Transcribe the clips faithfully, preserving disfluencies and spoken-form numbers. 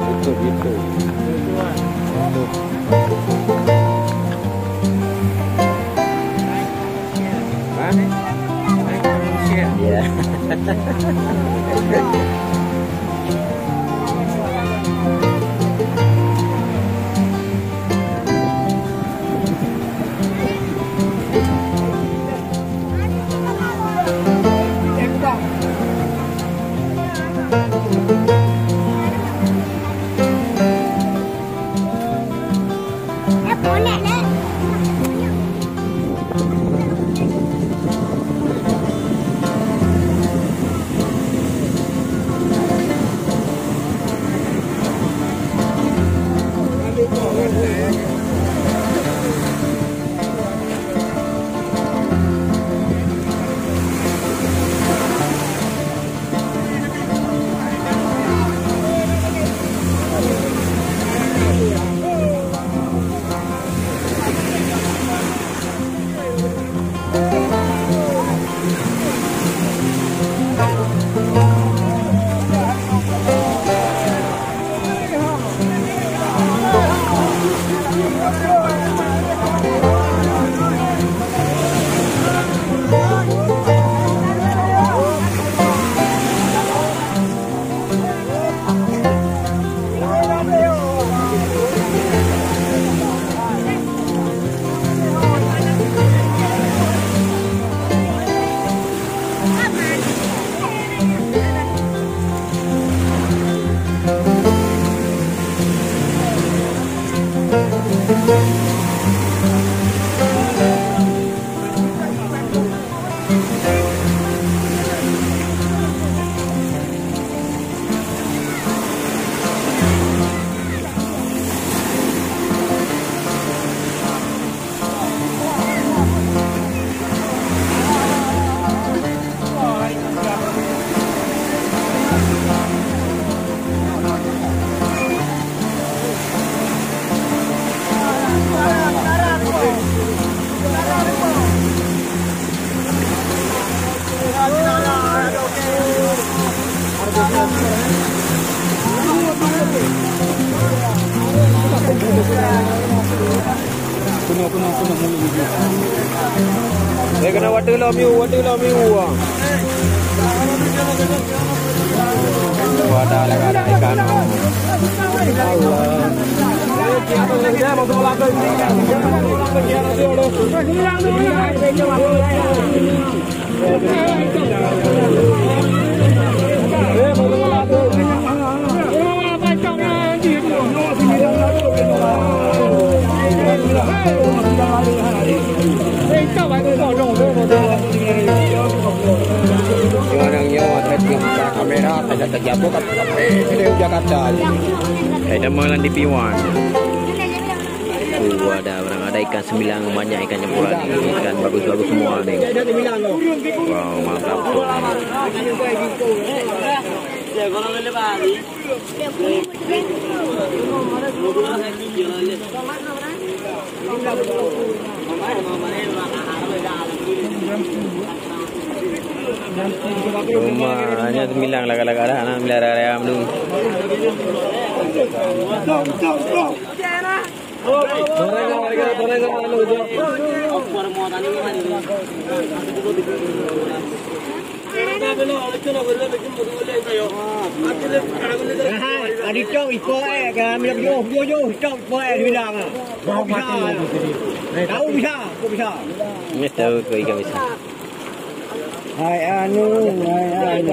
Betul, betul. Hah? Ya. Eh, kena water lom you, water lom you, ah. Wadah lah, ada ikan. Kamera tajak-tajak bukan, eh, di Jakarta. Eh, teman di Piwan. Oh, ada orang, ada ikan semilang, banyak ikan nyampur ni, ikan bagus-bagus semua ni. Wow, mantap. Rumah hanya semilang lagak-lagak dah, nak semilang raya-raya dulu. Adityo, iko eh, kami dah jauh, jauh, jauh, iko eh, bilang ah. Kok bisa? Tahu bisa, kok bisa? Ini tahu kok ikan bisa. Hai anu, hai anu,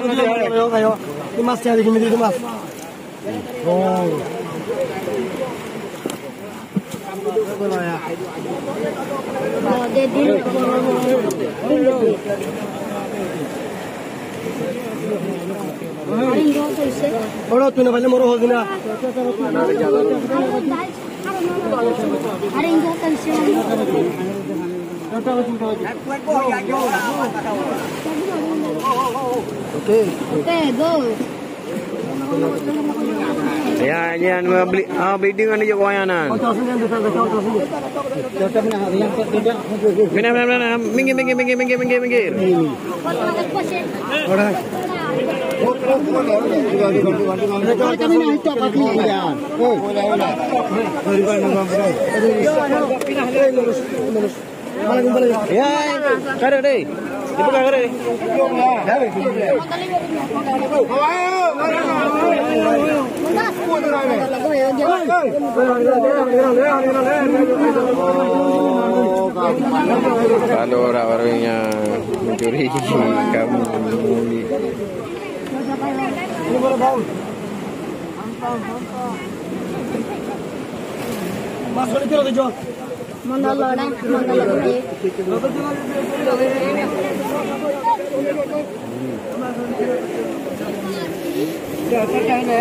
Ayo, ayo. Ini Mas, cari gini, ini Mas. Oh. Ora tu na bale moro ho dina. Oke. Oke, go. Ya, ya, beli, ah, beli dengan dia wayang nan. Minah, minah, minah, minah. Minggir, minggir, minggir, minggir, minggir, minggir. Ya, kada deh. Dipegang kada deh. Kalau orang-orang yang mencuri kamu. Masuk itu lagi, John. Mandala dah, mandala putih.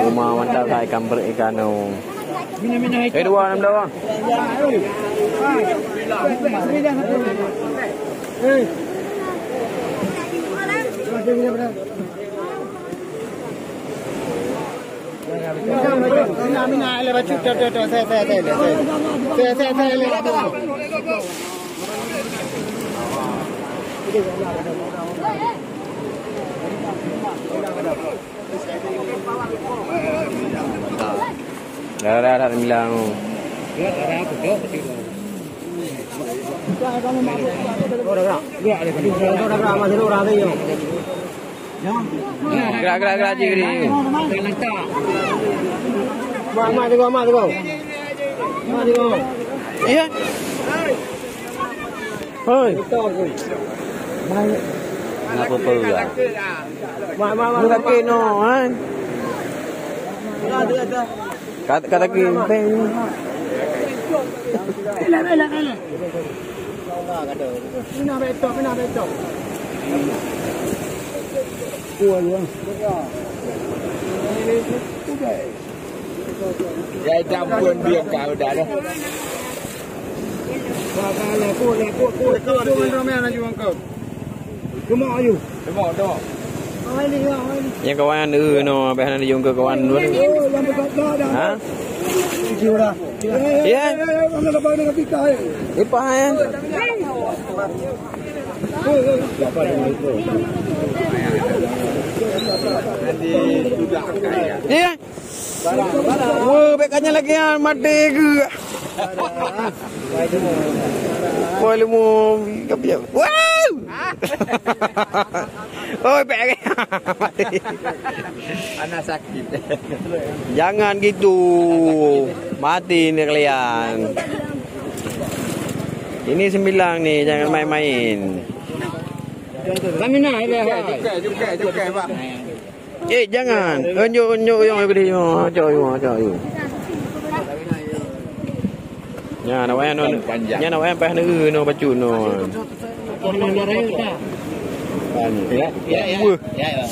Rumah mantap hai kampret ikan tu. Eh, dua enam dah, bang. Dah, dah, dah, bilang. Gerak, gerak, gerak, gerak, gerak. Mak, mak, tengok, mak, tengok. Mak, tengok. Iya. Hoi. Kenapa peugah? Mak, mak, mak. Bukan keno, kan? Kata, kata kimpeng. Elak, elak, elak. Pinah betok, pinah betok. Ya, dah pun dia kau dah dah. Lekuk, lekuk, lekuk, lekuk. Cuma ayu. Cuma dah. Nyang kawan, eh, no, bah na dijung ke kawan dua. Ha? Ya? Ipah, ya? Ya? Wah, bèk kanya lagi, ah, maté ke. Wah, ilmu, wow! Oi, bèk. Ana sakit. Jangan gitu. Mati ni kalian. Ini sembilan ni, jangan main-main. Kami nak, ya. Cukai, cukai, cukai, cukai, Bang. Eh, jangan. Unjuk, unjuk, yang gede, yang acok, yang acok, yang. Nya, nak wayang no. Panjang. Nya, nak wayang payah negeri no, bacut no. Ya, ya, ya. Wah. Ya, ya.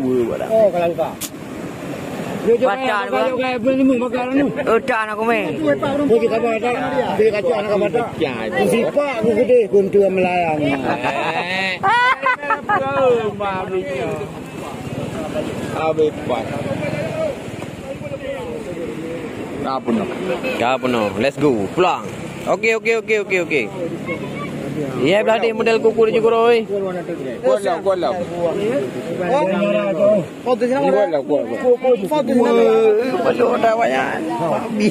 Wah, badak. Oh, kalau tak. Baca dua. Utak nak komen. Boleh kita baca. Boleh kacau anak baca. Ya, itu. Sipak aku gede, guntur melayang. Eh. Habis pat. Ka peunoh. Ka peunoh. Let's go. Pulang. Okey, okey, okey, okey, okey. Ya, belah deh model kuku di Jukuro, oi. Kuala, kuala. Kuala, kuala. Kuala, kuala. Wah, masuk dah banyak. Babi.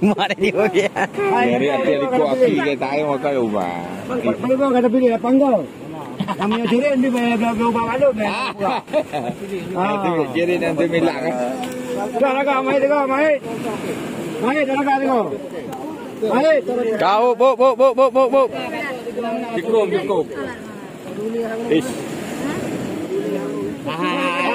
Mari dia. Dari hati liko aki ke tak ayo makan rumah. Boleh bawa kata pilih lapan gol. Kami yang curi nanti bayar dua puluh lima balon, bayar dua puluh. Ah. Itu curi nanti milak, eh. Dah, dah, mai, dah, mai. Mai, dah, dah, dah. Mai. Kau, bok, bok, bok. Cukup, cukup. Ish. Ah.